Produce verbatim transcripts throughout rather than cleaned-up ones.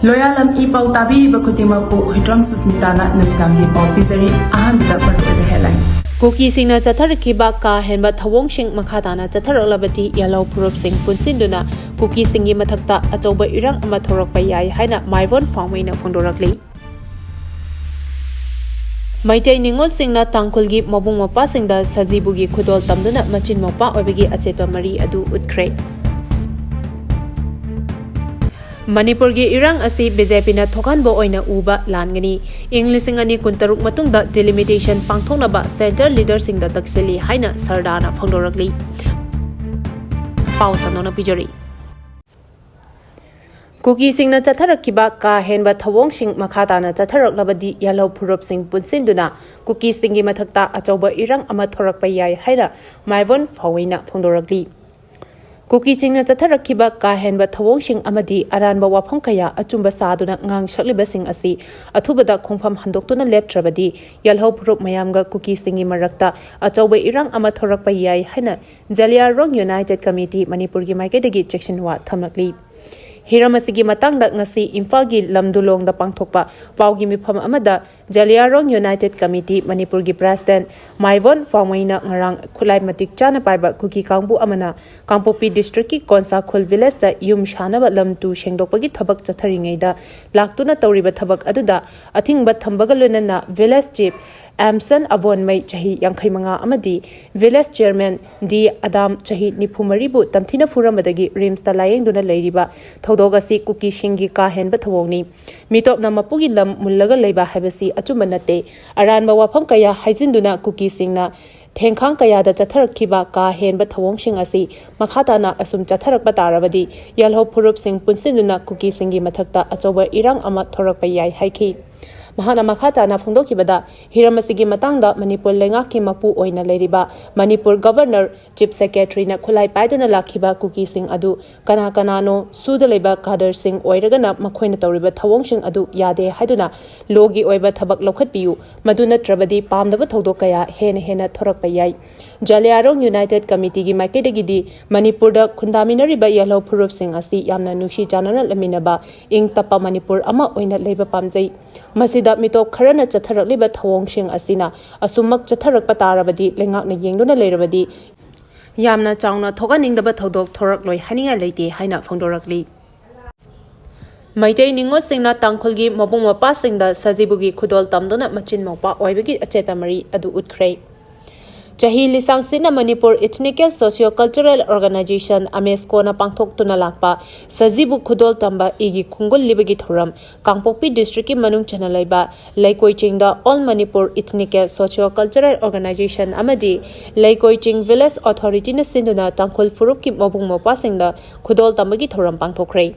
ꯂꯣꯌꯥꯂꯝ E ꯄꯥꯎ ꯇꯥꯕꯤꯔꯤꯕ ꯈꯨꯗꯤꯡꯃꯛꯄꯨ ꯍꯨꯏꯗ꯭ꯔꯣꯝ ꯁꯨꯁꯃꯤꯇꯥꯅ ꯅꯨꯃꯤꯗꯥꯡꯒꯤ ꯄꯥꯎ ꯄꯤꯖꯔꯤ꯫ ꯑꯍꯥꯟꯕꯗ ꯃꯔꯨꯑꯣꯏꯕ headline꯫ ꯀꯨꯀꯤꯁꯤꯡꯅ ꯆꯠꯊꯔꯛꯈꯤꯕ ꯀꯥ ꯍꯦꯟꯕ ꯊꯧꯑꯣꯡꯁꯤꯡ ꯃꯈꯥ ꯇꯥꯅ ꯆꯠꯊꯔꯛꯂꯕꯗꯤ ꯌꯥꯜꯍꯧ ꯐꯨꯔꯨꯞꯁꯤꯡ ꯄꯨꯟꯁꯤꯟꯗꯨꯅ ꯀꯨꯀꯤꯁꯤꯡꯒꯤ ꯃꯊꯛꯇ ꯑꯆꯧꯕ ꯏꯔꯥꯡ ꯑꯃ ꯊꯣꯔꯛꯄ ꯌꯥꯏ ꯍꯥꯏꯅ ꯃꯥꯏꯕꯣꯟ ꯐꯥꯎꯃꯩꯅ ꯐꯣꯡꯗꯣꯔꯛꯂꯤ꯫ ꯃꯩꯇꯩ ꯅꯤꯉꯣꯜꯁꯤꯡꯅ ꯇꯥꯡꯈꯨꯜꯒꯤ ꯃꯕꯨꯡ ꯃꯧꯄ꯭ꯋꯥꯁꯤꯡꯗ ꯁꯖꯤꯕꯨꯒꯤ ꯈꯨꯗꯣꯜ ꯇꯝꯗꯨꯅ ꯃꯆꯤꯟ ꯃꯧꯄ꯭ꯋꯥ ꯑꯣꯏꯕꯒꯤ ꯑꯆꯦꯠꯄ ꯃꯔꯤ ꯑꯗꯨ ꯎꯠꯈ꯭ꯔꯦ꯫ ꯃꯅꯤꯄꯨꯔꯒꯤ ꯏꯔꯥꯡ ꯑꯁꯤ ꯕꯤ ꯖꯦ ꯄꯤꯅ ꯊꯣꯛꯍꯟꯕ ꯑꯣꯏꯅ ꯎꯕ ꯂꯥꯟꯒꯅꯤ꯫ ꯏꯪ ꯂꯤꯁꯤꯡ ꯑꯅꯤ ꯀꯨꯟꯇꯔꯨꯛ ꯃꯇꯨꯡꯗ delimitation ꯄꯥꯡꯊꯣꯛꯅꯕ centre leaderꯁꯤꯡꯗ ꯇꯛꯁꯤꯜꯂꯤ ꯍꯥꯏꯅ ꯁꯔꯗꯥꯅ ꯐꯣꯡꯗꯣꯔꯛꯂꯤ꯫ ꯄꯥꯎ ꯁꯟꯗꯣꯛꯅ ꯄꯤꯖꯔꯤ꯫ ꯀꯨꯀꯤꯁꯤꯡꯅ ꯆꯠꯊꯔꯛꯈꯤꯕ ꯀꯥ ꯍꯦꯟꯕ ꯊꯧꯑꯣꯡꯁꯤꯡ ꯃꯈꯥ ꯇꯥꯅ ꯆꯠꯊꯔꯛꯂꯕꯗꯤ ꯌꯥꯜꯍꯧ ꯐꯨꯔꯨꯞꯁꯤꯡ ꯄꯨꯟꯁꯤꯟꯗꯨꯅ ꯀꯨꯀꯤꯁꯤꯡꯒꯤ ꯃꯊꯛꯇ ꯑꯆꯧꯕ ꯏꯔꯥꯡ ꯑꯃ ꯊꯣꯔꯛꯄ ꯌꯥꯏ ꯍꯥꯏꯅ ꯃꯥꯏꯕꯣꯟ ꯐꯥꯎꯋꯩꯅ ꯐꯣꯡꯗꯣꯔꯛꯂꯤ꯫ ꯀꯨꯀꯤꯁꯤꯡꯅ ꯆꯠꯊꯔꯛꯈꯤꯕ ꯀꯥ ꯍꯦꯟꯕ ꯊꯧꯑꯣꯡꯁꯤꯡ ꯑꯃꯗꯤ ꯑꯔꯥꯟꯕ ꯋꯥꯐꯝ ꯀꯌꯥ ꯑꯆꯨꯝꯕ ꯁꯥꯗꯨꯅ ꯉꯥꯡ ꯁꯛꯂꯤꯕꯁꯤꯡ ꯑꯁꯤ ꯑꯊꯨꯕꯗ ꯈꯣꯡꯐꯝ ꯍꯟꯗꯣꯛꯇꯨꯅ ꯂꯦꯞꯇ꯭ꯔꯕꯗꯤ ꯌꯥꯜꯍꯧ ꯐꯨꯔꯨꯞ ꯃꯌꯥꯝꯒ ꯀꯨꯀꯤꯁꯤꯡꯒꯤ ꯃꯔꯛꯇ ꯑꯆꯧꯕ ꯏꯔꯥꯡ ꯑꯃ ꯊꯣꯔꯛꯄ ꯌꯥꯏ ꯍꯥꯏꯅ ꯖꯂꯤꯌꯥꯔꯣꯡ United Committee ꯃꯅꯤꯄꯨꯔꯒꯤ ꯃꯥꯏꯀꯩꯗꯒꯤ ꯆꯦꯛꯁꯤꯟꯋꯥ ꯊꯝꯂꯛꯂꯤ꯫ ꯍꯤꯔꯝ ꯑꯁꯤꯒꯤ ꯃꯇꯥꯡꯗ ꯉꯁꯤ ꯏꯝꯐꯥꯜꯒꯤ ꯂꯝꯗꯨꯂꯣꯡꯗ ꯄꯥꯡꯊꯣꯛꯄ ꯄꯥꯎꯒꯤ ꯃꯤꯐꯝ ꯑꯃꯗ ꯖꯂꯤꯌꯥꯔꯣꯡ United Committee ꯃꯅꯤꯄꯨꯔꯒꯤ president ꯃꯥꯏꯕꯣꯟ ꯐꯥꯎꯃꯩꯅ ꯉꯔꯥꯡ ꯈꯨꯠꯂꯥꯏ ꯃꯇꯤꯛ ꯆꯥꯅ ꯄꯥꯏꯕ ꯀꯨꯀꯤ ꯀꯥꯡꯕꯨ ꯑꯃꯅ ꯀꯥꯡꯄꯣꯛꯄꯤ districtꯀꯤ ꯀꯣꯟꯁꯥꯈꯨꯜ villageꯇ ꯌꯨꯝ ꯁꯥꯅꯕ ꯂꯝ ꯇꯨ ꯁꯦꯡꯗꯣꯛꯄꯒꯤ ꯊꯕꯛ ꯆꯠꯊꯔꯤꯉꯩꯗ ꯂꯥꯛꯇꯨꯅ ꯇꯧꯔꯤꯕ ꯊꯕꯛ ꯑꯗꯨꯗ ꯑꯊꯤꯡꯕ ꯊꯝꯕꯒ ꯂꯣꯏꯅꯅ village chief ꯑꯦꯝꯁꯟ ꯑꯕꯣꯟꯃꯩ ꯆꯍꯤ ꯌꯥꯡꯈꯩ ꯃꯉꯥ ꯑꯃꯗꯤ village chairman ꯗꯤ ꯑꯗꯥꯝ ꯆꯍꯤ ꯅꯤꯐꯨ ꯃꯔꯤꯕꯨ ꯇꯝꯊꯤꯅ ꯐꯨꯔꯝꯕꯗꯒꯤ ꯔꯤꯝꯁꯇ ꯂꯥꯌꯦꯡꯗꯨꯅ ꯂꯩꯔꯤꯕ ꯊꯧꯗꯣꯛ ꯑꯁꯤ ꯀꯨꯀꯤꯁꯤꯡꯒꯤ ꯀꯥ ꯍꯦꯟꯕ ꯊꯧꯑꯣꯡꯅꯤ꯫ ꯃꯤꯇꯣꯞꯅ ꯃꯄꯨꯒꯤ ꯂꯝ ꯃꯨꯜꯂꯒ ꯂꯩꯕ ꯍꯥꯏꯕꯁꯤ ꯑꯆꯨꯝꯕ ꯅꯠꯇꯦ꯫ ꯑꯔꯥꯟꯕ ꯋꯥꯐꯝ ꯀꯌꯥ ꯍꯥꯏꯖꯤꯟꯗꯨꯅ ꯀꯨꯀꯤꯁꯤꯡꯅ ꯊꯦꯡꯈꯥꯡ ꯀꯌꯥꯗ ꯆꯠꯊꯔꯛꯈꯤꯕ ꯀꯥ ꯍꯦꯟꯕ ꯊꯧꯑꯣꯡꯁꯤꯡ ꯑꯁꯤ ꯃꯈꯥ ꯇꯥꯅ ꯑꯁꯨꯝ ꯆꯠꯊꯔꯛꯄ ꯇꯥꯔꯕꯗꯤ ꯌꯥꯜꯍꯧ ꯐꯨꯔꯨꯞꯁꯤꯡ ꯄꯨꯟꯁꯤꯟꯗꯨꯅ ꯀꯨꯀꯤꯁꯤꯡꯒꯤ ꯃꯊꯛꯇ ꯑꯆꯧꯕ ꯏꯔꯥꯡ ꯑꯃ ꯊꯣꯔꯛꯄ ꯌꯥꯏ ꯍꯥꯏꯈꯤ꯫ ꯃꯍꯥꯛꯅ ꯃꯈꯥ ꯇꯥꯅ ꯐꯣꯡꯗꯣꯛꯈꯤꯕꯗ, ꯍꯤꯔꯝ ꯑꯁꯤꯒꯤ ꯃꯇꯥꯡꯗ ꯃꯅꯤꯄꯨꯔ ꯂꯩꯉꯥꯛꯀꯤ ꯃꯄꯨ ꯑꯣꯏꯅ ꯂꯩꯔꯤꯕ ꯃꯅꯤꯄꯨꯔ ꯒꯕꯔꯅꯔ, ꯆꯤꯐ ꯁꯦꯀ꯭ꯔꯦꯇꯔꯤꯅ ꯈꯨꯠꯂꯥꯏ ꯄꯥꯏꯗꯨꯅ ꯂꯥꯛꯈꯤꯕ ꯀꯨꯀꯤꯁꯤꯡ ꯑꯗꯨ ꯀꯅꯥ ꯀꯅꯥꯅꯣ? ꯁꯨꯗ ꯂꯩꯕ ꯀꯥꯗꯔꯁꯤꯡ ꯑꯣꯏꯔꯒꯅ ꯃꯈꯣꯏꯅ ꯇꯧꯔꯤꯕ ꯊꯧꯑꯣꯡꯁꯤꯡ ꯑꯗꯨ ꯌꯥꯗꯦ ꯍꯥꯏꯗꯨꯅ ꯂꯣꯒꯤ ꯑꯣꯏꯕ ꯊꯕꯛ ꯂꯧꯈꯠꯄꯤꯌꯨ, ꯃꯗꯨ ꯅꯠꯇ꯭ꯔꯕꯗꯤ ꯄꯥꯝꯗꯕ ꯊꯧꯗꯣꯛ ꯀꯌꯥ ꯍꯦꯟꯅ ꯍꯦꯟꯅ ꯊꯣꯔꯛꯄ ꯌꯥꯏ꯫ ꯖꯥꯂꯤꯌꯥꯔꯣꯡ ꯌꯨꯅꯥꯏꯇꯦꯗ ꯀꯃꯤꯇꯤꯒꯤ ꯃꯥꯏꯀꯩꯗꯒꯤꯗꯤ ꯃꯅꯤꯄꯨꯔꯗ ꯈꯨꯟꯗꯥꯃꯤꯟꯅꯔꯤꯕ ꯌꯦꯜꯍꯧ ꯐꯨꯔꯨꯞꯁꯤꯡ ꯑꯁꯤ ꯌꯥꯝꯅ ꯅꯨꯡꯁꯤ ꯆꯥꯟꯅꯅ ꯂꯩꯃꯤꯟꯅꯕ, ꯏꯪ ꯇꯞꯄ ꯃꯅꯤꯄꯨꯔ ꯑꯃ ꯑꯣꯏꯅ ꯂꯩꯕ ꯄꯥꯝꯖꯩ꯫ ꯃꯁꯤꯗ ꯃꯤꯇꯣꯞ ꯈꯔꯅ ꯆꯠꯊꯔꯛꯂꯤꯕ ꯊꯧꯑꯣꯡꯁꯤꯡ ꯑꯁꯤꯅ ꯑꯁꯨꯝꯃꯛ ꯆꯠꯊꯔꯛꯄ ꯇꯥꯔꯕꯗꯤ, ꯂꯩꯉꯥꯛꯅ ꯌꯦꯡꯗꯨꯅ ꯂꯩꯔꯕꯗꯤ, ꯌꯥꯝꯅ ꯆꯥꯎꯅ ꯊꯣꯛꯍꯟꯅꯤꯡꯗꯕ ꯊꯧꯗꯣꯛ ꯊꯣꯔꯛꯂꯣꯏ ꯍꯥꯏꯅꯤꯡꯉꯥꯏ ꯂꯩꯇꯦ ꯍꯥꯏꯅ ꯐꯣꯡꯗꯣꯔꯛꯂꯤ꯫ ꯃꯩꯇꯩ ꯅꯤꯉꯣꯜꯁꯤꯡꯅ ꯇꯥꯡꯈꯨꯜꯒꯤ ꯃꯕꯨꯡ ꯃꯧꯄ꯭ꯋꯥꯁꯤꯡꯗ ꯁꯖꯤꯕꯨꯒꯤ ꯈꯨꯗꯣꯜ ꯇꯝꯗꯨꯅ ꯃꯆꯤꯟ ꯃꯧꯄ꯭ꯋꯥ ꯑꯣꯏꯕꯒꯤ ꯑꯆꯦꯠꯄ ꯃꯔꯤ ꯑꯗꯨ ꯎꯠꯈ꯭ꯔꯦ꯫ ꯆꯍꯤ ꯂꯤꯁꯥꯡꯁꯤꯠꯅ Manipur ethnical socio cultural organisation, ꯑꯃꯦꯁꯀꯣꯅ ꯄꯥꯡꯊꯣꯛꯇꯨꯅ ꯂꯥꯛꯄ ꯁꯖꯤꯕꯨ ꯈꯨꯗꯣꯜ ꯇꯝꯕ ꯏꯒꯤ ꯈꯣꯡꯒꯨꯜ ꯂꯤꯕꯒꯤ ꯊꯧꯔꯝ ꯀꯥꯡꯄꯣꯛꯄꯤ ꯗꯤꯁꯇ꯭ꯔꯤꯛꯀꯤ ꯃꯅꯨꯡ ꯆꯟꯅ ꯂꯩꯕ ꯂꯩꯀꯣꯏ ꯆꯤꯡꯗ all Manipur ethnical socio cultural organisation ꯑꯃꯗꯤ ꯂꯩꯀꯣꯏ ꯆꯤꯡ ꯚꯤꯂꯦꯖ ꯑꯣꯊꯣꯔꯤꯇꯤꯅ ꯁꯤꯟꯗꯨꯅ ꯇꯥꯡꯈꯨꯜ ꯐꯨꯔꯨꯞꯀꯤ ꯃꯕꯨꯡ ꯃꯧꯄ꯭ꯋꯥꯁꯤꯡꯗ ꯈꯨꯗꯣꯜ ꯇꯝꯕꯒꯤ ꯊꯧꯔꯝ ꯄꯥꯡꯊꯣꯛꯈ꯭ꯔꯦ꯫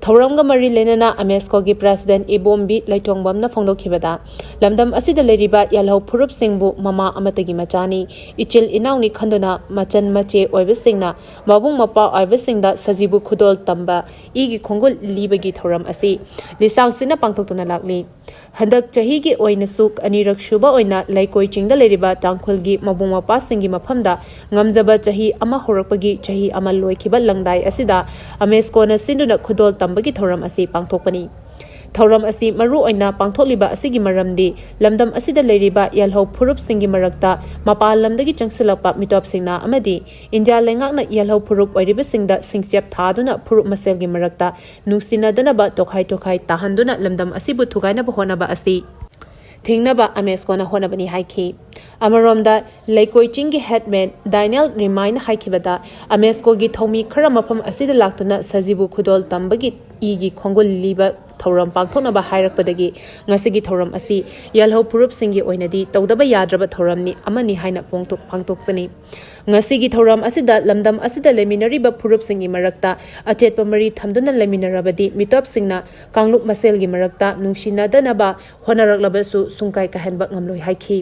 ꯊꯧꯔꯝꯒ ꯃꯔꯤ ꯂꯩꯅꯅ ꯑꯃꯦꯁꯀꯣꯒꯤ ꯄ꯭ꯔꯦꯁꯤꯗꯦꯟꯠ ꯏꯕꯣꯝꯕꯤ ꯂꯩꯇꯣꯡꯕꯝꯅ ꯐꯣꯡꯗꯣꯛꯈꯤꯕꯗ, ꯂꯝꯗꯝ ꯑꯁꯤꯗ ꯂꯩꯔꯤꯕ ꯌꯦꯜꯍꯧ ꯐꯨꯔꯨꯞꯁꯤꯡꯕꯨ ꯃꯃꯥ ꯑꯃꯠꯇꯒꯤ ꯃꯆꯥꯅꯤ, ꯏꯆꯤꯜ ꯏꯅꯥꯎꯅꯤ ꯈꯟꯗꯨꯅ ꯃꯆꯟ ꯃꯆꯦ ꯑꯣꯏꯕꯁꯤꯡꯅ ꯃꯕꯨꯡ ꯃꯧꯄ꯭ꯋꯥ ꯑꯣꯏꯕꯁꯤꯡꯗ ꯁꯖꯤꯕꯨ ꯈꯨꯗꯣꯜ ꯇꯝꯕ ꯏꯒꯤ ꯈꯣꯡꯒꯨꯜ ꯂꯤꯕꯒꯤ ꯊꯧꯔꯝ ꯑꯁꯤ ꯂꯤꯁꯥꯡꯁꯤꯠꯅ ꯄꯥꯡꯊꯣꯛꯇꯨꯅ ꯂꯥꯛꯂꯤ꯫ ꯍꯟꯗꯛ ꯆꯍꯤꯒꯤ ꯑꯣꯏꯅꯁꯨ ꯑꯅꯤꯔꯛ ꯁꯨꯕ ꯑꯣꯏꯅ ꯂꯩꯀꯣꯏ ꯆꯤꯡꯗ ꯂꯩꯔꯤꯕ ꯇꯥꯡꯈꯨꯜꯒꯤ ꯃꯕꯨꯡ ꯃꯧꯄ꯭ꯋꯥꯁꯤꯡꯒꯤ ꯃꯐꯝꯗ ꯉꯝꯖꯕ ꯆꯍꯤ ꯑꯃ ꯍꯧꯔꯛꯄꯒꯤ ꯆꯍꯤ ꯑꯃ ꯂꯣꯏꯈꯤꯕ ꯂꯪꯗꯥꯏ ꯑꯁꯤꯗ ꯑꯃꯦꯁꯀꯣꯅ ꯁꯤꯟꯗꯨꯅ ꯈꯨꯗꯣꯜ ꯇꯝꯕꯒꯤ ꯊꯧꯔꯝ ꯑꯁꯤ ꯄꯥꯡꯊꯣꯛꯄꯅꯤ꯫ ꯊꯧꯔꯝ ꯑꯁꯤ ꯃꯔꯨ ꯑꯣꯏꯅ ꯄꯥꯡꯊꯣꯛꯂꯤꯕ ꯑꯁꯤꯒꯤ ꯃꯔꯝꯗꯤ, ꯂꯝꯗꯝ ꯑꯁꯤꯗ ꯂꯩꯔꯤꯕ ꯌꯦꯜꯍꯧ ꯐꯨꯔꯨꯞꯁꯤꯡꯒꯤ ꯃꯔꯛꯇ ꯃꯄꯥꯟ ꯂꯝꯗꯒꯤ ꯆꯪꯁꯤꯜꯂꯛꯄ ꯃꯤꯇꯣꯞꯁꯤꯡꯅ ꯑꯃꯗꯤ ꯏꯟꯗꯤꯌꯥ ꯂꯩꯉꯥꯛꯅ ꯌꯦꯜꯍꯧ ꯐꯨꯔꯨꯞ ꯑꯣꯏꯔꯤꯕꯁꯤꯡꯗ ꯁꯤꯡꯆꯦꯞ ꯊꯥꯗꯨꯅ ꯐꯨꯔꯨꯞ ꯃꯁꯦꯜꯒꯤ ꯃꯔꯛꯇ ꯅꯨꯡꯁꯤꯅꯗꯅꯕ ꯇꯣꯈꯥꯏ ꯇꯣꯈꯥꯏ ꯇꯥꯍꯟꯗꯨꯅ ꯂꯝꯗꯝ ꯑꯁꯤꯕꯨ ꯊꯨꯒꯥꯏꯅꯕ ꯍꯣꯠꯅꯕ ꯑꯁꯤ ꯊꯤꯡꯅꯕ ꯑꯃꯦꯁꯀꯣꯅ ꯍꯣꯠꯅꯕꯅꯤ ꯍꯥꯏꯈꯤ꯫ ꯑꯃꯔꯣꯝꯗ, ꯂꯩꯀꯣꯏ ꯆꯤꯡꯒꯤ ꯍꯦꯗꯃꯦꯟ ꯗꯥꯏꯅꯦꯜ ꯔꯤꯃꯥꯏꯅ ꯍꯥꯏꯈꯤꯕꯗ, ꯑꯃꯦꯁꯀꯣꯒꯤ ꯊꯧꯃꯤ ꯈꯔ ꯃꯐꯝ ꯑꯁꯤꯗ ꯂꯥꯛꯇꯨꯅ ꯁꯖꯤꯕꯨ ꯈꯨꯗꯣꯜ ꯇꯝꯕꯒꯤ ꯏꯒꯤ ꯈꯣꯡꯒꯨꯜ ꯂꯤꯕ ꯊꯧꯔꯝ ꯄꯥꯡꯊꯣꯛꯅꯕ ꯍꯥꯏꯔꯛꯄꯗꯒꯤ ꯉꯁꯤꯒꯤ ꯊꯧꯔꯝ ꯑꯁꯤ ꯌꯥꯜꯍꯧ ꯐꯨꯔꯨꯞꯁꯤꯡꯒꯤ ꯑꯣꯏꯅꯗꯤ ꯇꯧꯗꯕ ꯌꯥꯗ꯭ꯔꯕ ꯊꯧꯔꯝꯅꯤ ꯑꯃꯅꯤ ꯍꯥꯏꯅ ꯄꯥꯡꯊꯣꯛꯄꯅꯤ꯫ ꯉꯁꯤꯒꯤ ꯊꯧꯔꯝ ꯑꯁꯤꯗ ꯂꯝꯗꯝ ꯑꯁꯤꯗ ꯂꯩꯃꯤꯟꯅꯔꯤꯕ ꯐꯨꯔꯨꯞꯁꯤꯡꯒꯤ ꯃꯔꯛꯇ ꯑꯆꯦꯠꯄ ꯃꯔꯤ ꯊꯝꯗꯨꯅ ꯂꯩꯃꯤꯟꯅꯔꯕꯗꯤ ꯃꯤꯇꯣꯞꯁꯤꯡꯅ ꯀꯥꯡꯂꯨꯞ ꯃꯁꯦꯜꯒꯤ ꯃꯔꯛꯇ ꯅꯨꯡꯁꯤꯅꯗꯅꯕ ꯍꯣꯠꯅꯔꯛꯂꯕꯁꯨ ꯁꯨꯡꯀꯥꯏ ꯀꯥꯏꯍꯟꯕ ꯉꯝꯂꯣꯏ ꯍꯥꯏꯈꯤ꯫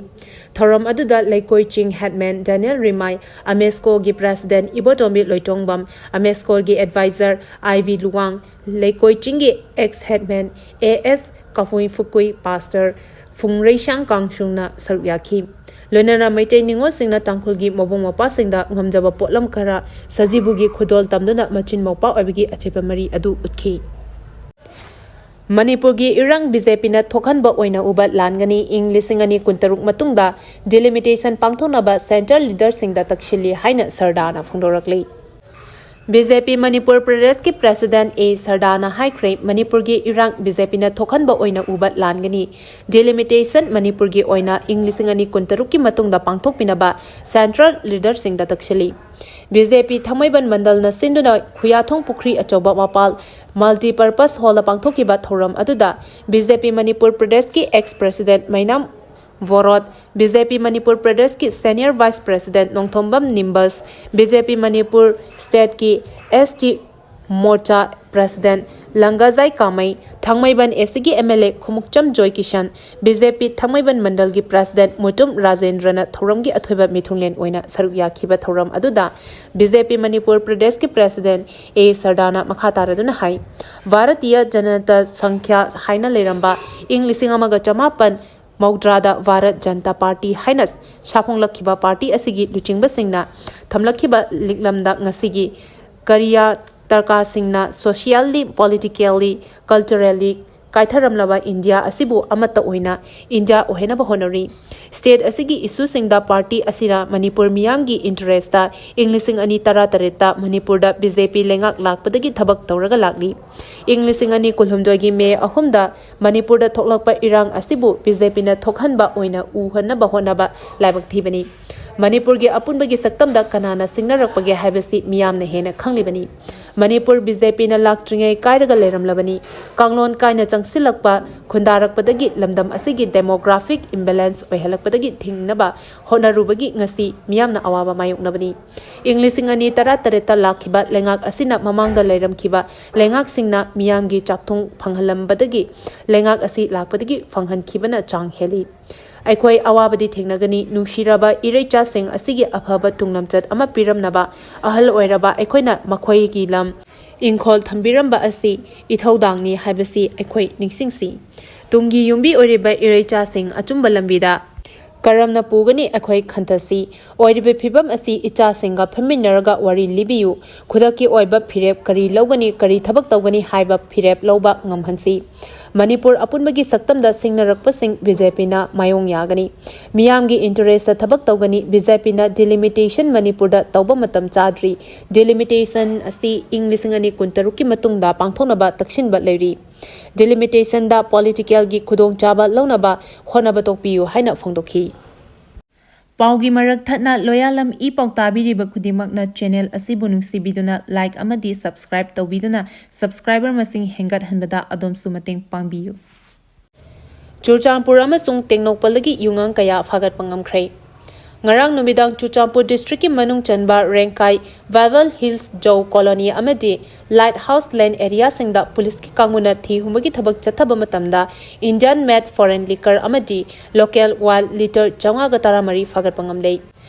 ꯊꯧꯔꯝ ꯑꯗꯨꯗ ꯂꯩꯀꯣꯏ ꯆꯤꯡ headman Daniel Rimai, AMESCOꯒꯤ president Ibotombi Loitongbam, AMESCOꯒꯤ advisor I V Luwang, ꯂꯩꯀꯣꯏ ꯆꯤꯡꯒꯤ ex headman A S ꯀꯐꯨꯏ ꯐꯨꯀꯨꯏ, pastor ꯐꯨꯡꯔꯩꯁꯥꯡ ꯀꯥꯡꯁꯨꯡꯅ ꯁꯔꯨꯛ ꯌꯥꯈꯤ꯫ ꯂꯣꯏꯅꯅ ꯃꯩꯇꯩ ꯅꯤꯉꯣꯜꯁꯤꯡꯅ ꯇꯥꯡꯈꯨꯜꯒꯤ ꯃꯕꯨꯡ ꯃꯧꯄ꯭ꯋꯥꯁꯤꯡꯗ ꯉꯝꯖꯕ ꯄꯣꯠꯂꯝ ꯈꯔ ꯁꯖꯤꯕꯨꯒꯤ ꯈꯨꯗꯣꯜ ꯇꯝꯗꯨꯅ ꯃꯆꯤꯟ ꯃꯧꯄ꯭ꯋꯥ ꯑꯣꯏꯕꯒꯤ ꯑꯆꯦꯠꯄ ꯃꯔꯤ ꯑꯗꯨ ꯎꯠꯈꯤ꯫ ꯃꯅꯤꯄꯨꯔꯒꯤ ꯏꯔꯥꯡ BJPꯅ ꯊꯣꯛꯍꯟꯕ ꯑꯣꯏꯅ ꯎꯕ ꯂꯥꯟꯒꯅꯤ꯫ ꯏꯪ ꯂꯤꯁꯤꯡ ꯑꯅꯤ ꯀꯨꯟꯇꯔꯨꯛ ꯃꯇꯨꯡꯗ delimitation ꯄꯥꯡꯊꯣꯛꯅꯕ central leaderꯁꯤꯡꯗ ꯇꯛꯁꯤꯜꯂꯤ ꯍꯥꯏꯅ ꯁꯔꯗꯥꯅ ꯐꯣꯡꯗꯣꯔꯛꯂꯤ꯫ BJP ꯃꯅꯤꯄꯨꯔ ꯄ꯭ꯔꯗꯦꯁꯀꯤ president A ꯁꯔꯗꯥꯅ ꯍꯥꯏꯈ꯭ꯔꯦ, ꯃꯅꯤꯄꯨꯔꯒꯤ ꯏꯔꯥꯡ BJPꯅ ꯊꯣꯛꯍꯟꯕ ꯑꯣꯏꯅ ꯎꯕ ꯂꯥꯟꯒꯅꯤ꯫ Delimitation ꯃꯅꯤꯄꯨꯔꯒꯤ ꯑꯣꯏꯅ ꯏꯪ ꯂꯤꯁꯤꯡ ꯑꯅꯤ ꯀꯨꯟꯇꯔꯨꯛꯀꯤ ꯃꯇꯨꯡꯗ ꯄꯥꯡꯊꯣꯛꯄꯤꯅꯕ central leaderꯁꯤꯡꯗ ꯇꯛꯁꯤꯜꯂꯤ꯫ BJP ꯊꯥꯡꯃꯩꯕꯟ ꯃꯟꯗꯜꯅ ꯁꯤꯟꯗꯨꯅ ꯈꯨꯌꯥꯊꯣꯡ ꯄꯨꯈ꯭ꯔꯤ ꯑꯆꯧꯕ ꯃꯄꯥꯜ multipurpose hallꯗ ꯄꯥꯡꯊꯣꯛꯈꯤꯕ ꯊꯧꯔꯝ ꯑꯗꯨꯗ BJP ꯃꯅꯤꯄꯨꯔ ꯄ꯭ꯔꯗꯦꯁꯀꯤ ex president ꯃꯩꯅꯥꯝ ꯕꯣꯔꯣꯠ, BJP ꯃꯅꯤꯄꯨꯔ ꯄ꯭ꯔꯗꯦꯁꯀꯤ senior vice president Nongthombam ꯅꯤꯝꯕꯁ, BJP Manipur stateꯀꯤ ST ꯃꯣꯔꯆꯥ president ꯂꯪꯒꯥꯖꯥꯏ ꯀꯥꯃꯩ, ꯊꯥꯡꯃꯩꯕꯟ ACꯒꯤ MLA ꯈꯣꯃꯨꯛꯆꯝ ꯖꯣꯏꯀꯤꯁꯟ, BJP ꯊꯥꯡꯃꯩꯕꯟ ꯃꯟꯗꯜꯒꯤ president ꯃꯨꯇꯨꯝ ꯔꯥꯖꯦꯟꯗ꯭ꯔꯅ ꯊꯧꯔꯝꯒꯤ ꯑꯊꯣꯏꯕ ꯃꯤꯊꯨꯡꯂꯦꯟ ꯑꯣꯏꯅ ꯁꯔꯨꯛ ꯌꯥꯈꯤꯕ ꯊꯧꯔꯝ ꯑꯗꯨꯗ BJP ꯃꯅꯤꯄꯨꯔ ꯄ꯭ꯔꯗꯦꯁꯀꯤ president A ꯁꯔꯗꯥꯅ ꯃꯈꯥ ꯇꯥꯔꯗꯨꯅ ꯍꯥꯏ, ꯚꯥꯔꯇꯤꯌ ꯖꯅꯇ ꯁꯪꯈ꯭ꯌꯥ ꯍꯥꯏꯅ ꯂꯩꯔꯝꯕ ꯏꯪ ꯂꯤꯁꯤꯡ ꯑꯃꯒ ꯆꯃꯥꯄꯟ ꯃꯧꯗ꯭ꯔꯥꯗ ꯚꯥꯔꯠ ꯖꯅꯇꯥ ꯄꯥꯔꯇꯤ ꯍꯥꯏꯅ ꯁꯥꯐꯣꯡꯂꯛꯈꯤꯕ ꯄꯥꯔꯇꯤ ꯑꯁꯤꯒꯤ ꯂꯨꯆꯤꯡꯕꯁꯤꯡꯅ ꯊꯝꯂꯛꯈꯤꯕ ꯂꯤꯛꯂꯝꯗ ꯉꯁꯤꯒꯤ ꯀꯔꯤꯌꯥ ꯇꯔꯀꯥꯁꯤꯡꯅ socially, politically, culturally ꯀꯥꯏꯊꯔꯝꯂꯕ ꯏꯟꯗꯤꯌꯥ ꯑꯁꯤꯕꯨ ꯑꯃꯠꯇ ꯑꯣꯏꯅ ꯏꯟꯗꯤꯌꯥ ꯑꯣꯏꯍꯟꯅꯕ ꯍꯣꯠꯅꯔꯤ꯫ State ꯑꯁꯤꯒꯤ issueꯁꯤꯡꯗ ꯄꯥꯔꯇꯤ ꯑꯁꯤꯅ ꯃꯅꯤꯄꯨꯔ ꯃꯤꯌꯥꯝꯒꯤ interestꯇ ꯏꯪ ꯂꯤꯁꯤꯡ ꯑꯅꯤ ꯇꯔꯥ ꯇꯔꯦꯠꯇ ꯃꯅꯤꯄꯨꯔꯗ BJP ꯂꯩꯉꯥꯛ ꯂꯥꯛꯄꯗꯒꯤ ꯊꯕꯛ ꯇꯧꯔꯒ ꯂꯥꯛꯂꯤ꯫ ꯏꯪ ꯂꯤꯁꯤꯡ ꯑꯅꯤ ꯀꯨꯟꯍꯨꯝꯗꯣꯏꯒꯤ ꯃꯦ ꯑꯍꯨꯝꯗ ꯃꯅꯤꯄꯨꯔꯗ ꯊꯣꯛꯂꯛꯄ ꯏꯔꯥꯡ ꯑꯁꯤꯕꯨ BJPꯅ ꯊꯣꯛꯍꯟꯕ ꯑꯣꯏꯅ ꯎꯍꯟꯅꯕ ꯍꯣꯠꯅꯕ ꯂꯥꯏꯕꯛ ꯊꯤꯕꯅꯤ꯫ ꯃꯅꯤꯄꯨꯔꯒꯤ ꯑꯄꯨꯟꯕꯒꯤ ꯁꯛꯇꯝꯗ ꯀꯅꯥꯅ ꯁꯤꯡꯅꯔꯛꯄꯒꯦ ꯍꯥꯏꯕꯁꯤ ꯃꯤꯌꯥꯝꯅ ꯍꯦꯟꯅ ꯈꯪꯂꯤꯕꯅꯤ꯫ ꯃꯅꯤꯄꯨꯔ ꯕꯤ ꯖꯦ ꯄꯤꯅ ꯂꯥꯛꯇ꯭ꯔꯤꯉꯩ ꯀꯥꯏꯔꯒ ꯂꯩꯔꯝꯂꯕꯅꯤ꯫ ꯀꯥꯡꯂꯣꯟ ꯀꯥꯏꯅ ꯆꯪꯁꯤꯜꯂꯛꯄ, ꯈꯨꯟꯗꯥꯔꯛꯄꯗꯒꯤ ꯂꯝꯗꯝ ꯑꯁꯤꯒꯤ demographic imbalance ꯑꯣꯏꯍꯜꯂꯛꯄꯗꯒꯤ ꯊꯤꯡꯅꯕ ꯍꯣꯠꯅꯔꯨꯕꯒꯤ ꯉꯁꯤ ꯃꯤꯌꯥꯝꯅ ꯑꯋꯥꯕ ꯃꯥꯌꯣꯛꯅꯕꯅꯤ꯫ ꯏꯪ ꯂꯤꯁꯤꯡ ꯑꯅꯤ ꯇꯔꯥꯇꯔꯦꯠꯇ ꯂꯥꯛꯈꯤꯕ ꯂꯩꯉꯥꯛ ꯑꯁꯤꯅ ꯃꯃꯥꯡꯗ ꯂꯩꯔꯝꯈꯤꯕ ꯂꯩꯉꯥꯛꯁꯤꯡꯅ ꯃꯤꯌꯥꯝꯒꯤ ꯆꯥꯛꯊꯨꯡ ꯐꯪꯍꯜꯂꯝꯕꯗꯒꯤ ꯂꯩꯉꯥꯛ ꯑꯁꯤ ꯂꯥꯛꯄꯗꯒꯤ ꯐꯪꯍꯟꯈꯤꯕꯅ ꯆꯥꯡ ꯍꯦꯜꯂꯤ꯫ ꯑꯩꯈꯣꯏ ꯑꯋꯥꯕꯗꯤ ꯊꯦꯡꯅꯒꯅꯤ꯫ ꯅꯨꯡꯁꯤꯔꯕ ꯏꯔꯩꯆꯥꯁꯤꯡ ꯑꯁꯤꯒꯤ ꯑꯐꯕ ꯇꯨꯡꯂꯝꯆꯠ ꯑꯃ ꯄꯤꯔꯝꯅꯕ ꯑꯍꯜ ꯑꯣꯏꯔꯕ ꯑꯩꯈꯣꯏꯅ ꯃꯈꯣꯏꯒꯤ ꯂꯝ ꯏꯪꯈꯣꯜ ꯊꯝꯕꯤꯔꯝꯕ ꯑꯁꯤ ꯏꯊꯧꯗꯥꯡꯅꯤ ꯍꯥꯏꯕꯁꯤ ꯑꯩꯈꯣꯏ ꯅꯤꯡꯁꯤꯡꯁꯤ꯫ ꯇꯨꯡꯒꯤ ꯌꯨꯝꯕꯤ ꯑꯣꯏꯔꯤꯕ ꯏꯔꯩꯆꯥꯁꯤꯡ ꯑꯆꯨꯝꯕ ꯂꯝꯕꯤꯗ ꯀꯔꯝꯅ ꯄꯨꯒꯅꯤ ꯑꯩꯈꯣꯏ ꯈꯟꯊꯁꯤ꯫ ꯑꯣꯏꯔꯤꯕ ꯐꯤꯕꯝ ꯑꯁꯤ ꯏꯆꯥꯁꯤꯡꯒ ꯐꯝꯃꯤꯟꯅꯔꯒ ꯋꯥꯔꯤ ꯂꯤꯕꯤꯌꯨ꯫ ꯈꯨꯗꯛꯀꯤ ꯑꯣꯏꯕ ꯐꯤꯔꯦꯞ ꯀꯔꯤ ꯂꯧꯒꯅꯤ, ꯀꯔꯤ ꯊꯕꯛ ꯇꯧꯒꯅꯤ ꯍꯥꯏꯕ ꯐꯤꯔꯦꯞ ꯂꯧꯕ ꯉꯝꯍꯟꯁꯤ꯫ ꯃꯅꯤꯄꯨꯔ ꯑꯄꯨꯟꯕꯒꯤ ꯁꯛꯇꯝꯗ ꯁꯤꯡꯅꯔꯛꯄꯁꯤꯡ ꯕꯤ ꯖꯦ ꯄꯤꯅ ꯃꯥꯌꯣꯡ ꯌꯥꯒꯅꯤ꯫ ꯃꯤꯌꯥꯝꯒꯤ interest ꯊꯕꯛ ꯇꯧꯒꯅꯤ꯫ ꯕꯤ ꯖꯦ ꯄꯤꯅ delimitation ꯃꯅꯤꯄꯨꯔꯗ ꯇꯧꯕ ꯃꯇꯝ ꯆꯥꯗ꯭ꯔꯤ꯫ Delimitation ꯑꯁꯤ ꯏꯪ ꯂꯤꯁꯤꯡ ꯑꯅꯤ ꯀꯨꯟꯇꯔꯨꯛꯀꯤ ꯃꯇꯨꯡꯗ ꯄꯥꯡꯊꯣꯛꯅꯕ ꯇꯛꯁꯤꯟꯕ ꯂꯩꯔꯤ꯫ Delimitationꯗ politicalꯒꯤ ꯈꯨꯗꯣꯡꯆꯥꯕ ꯂꯧꯅꯕ ꯍꯣꯠꯅꯕ ꯇꯣꯛꯄꯤꯌꯨ ꯍꯥꯏꯅ ꯐꯣꯡꯗꯣꯛꯈꯤ꯫ ꯄꯥꯎꯒꯤ ꯃꯔꯛ ꯊꯠꯅ ꯂꯣꯌꯥꯂꯝ ꯏ ꯄꯥꯎ ꯇꯥꯕꯤꯔꯤꯕ ꯈꯨꯗꯤꯡꯃꯛꯅ channel ꯑꯁꯤꯕꯨ ꯅꯨꯡꯁꯤꯕꯤꯗꯨꯅ like ꯑꯃꯗꯤ subscribe ꯇꯧꯕꯤꯗꯨꯅ subscriber ꯃꯁꯤꯡ ꯍꯦꯟꯒꯠꯍꯟꯕꯗ ꯑꯗꯣꯝꯁꯨ ꯃꯇꯦꯡ ꯄꯥꯡꯕꯤꯌꯨ꯫ ꯆꯨꯔꯆꯥꯟꯄꯨꯔ ꯑꯃꯁꯨꯡ ꯇꯦꯡꯅꯧꯄꯜꯗꯒꯤ ꯌꯨꯉꯥꯡ ꯀꯌꯥ ꯐꯥꯒꯠꯄ ꯉꯝꯈ꯭ꯔꯦ꯫ ꯉꯔꯥꯡ ꯅꯨꯃꯤꯗꯥꯡ ꯆꯨꯔꯆꯥꯟꯄꯨꯔ districtꯀꯤ ꯃꯅꯨꯡ ꯆꯟꯕ ꯔꯦꯡꯀꯥꯏ Vaibhal Hills Jhou Colony ꯑꯃꯗꯤ Lighthouse Lane areaꯁꯤꯡꯗ ꯄꯨꯂꯤꯁꯀꯤ ꯀꯥꯡꯕꯨꯅ ꯊꯤ ꯍꯨꯝꯕꯒꯤ ꯊꯕꯛ ꯆꯠꯊꯕ ꯃꯇꯝꯗ Indian made foreign liquor ꯑꯃꯗꯤ local wild litre ꯆꯥꯝꯃꯉꯥꯒ ꯇꯔꯥꯃꯔꯤ ꯐꯥꯒꯠꯄ ꯉꯝꯂꯦ꯫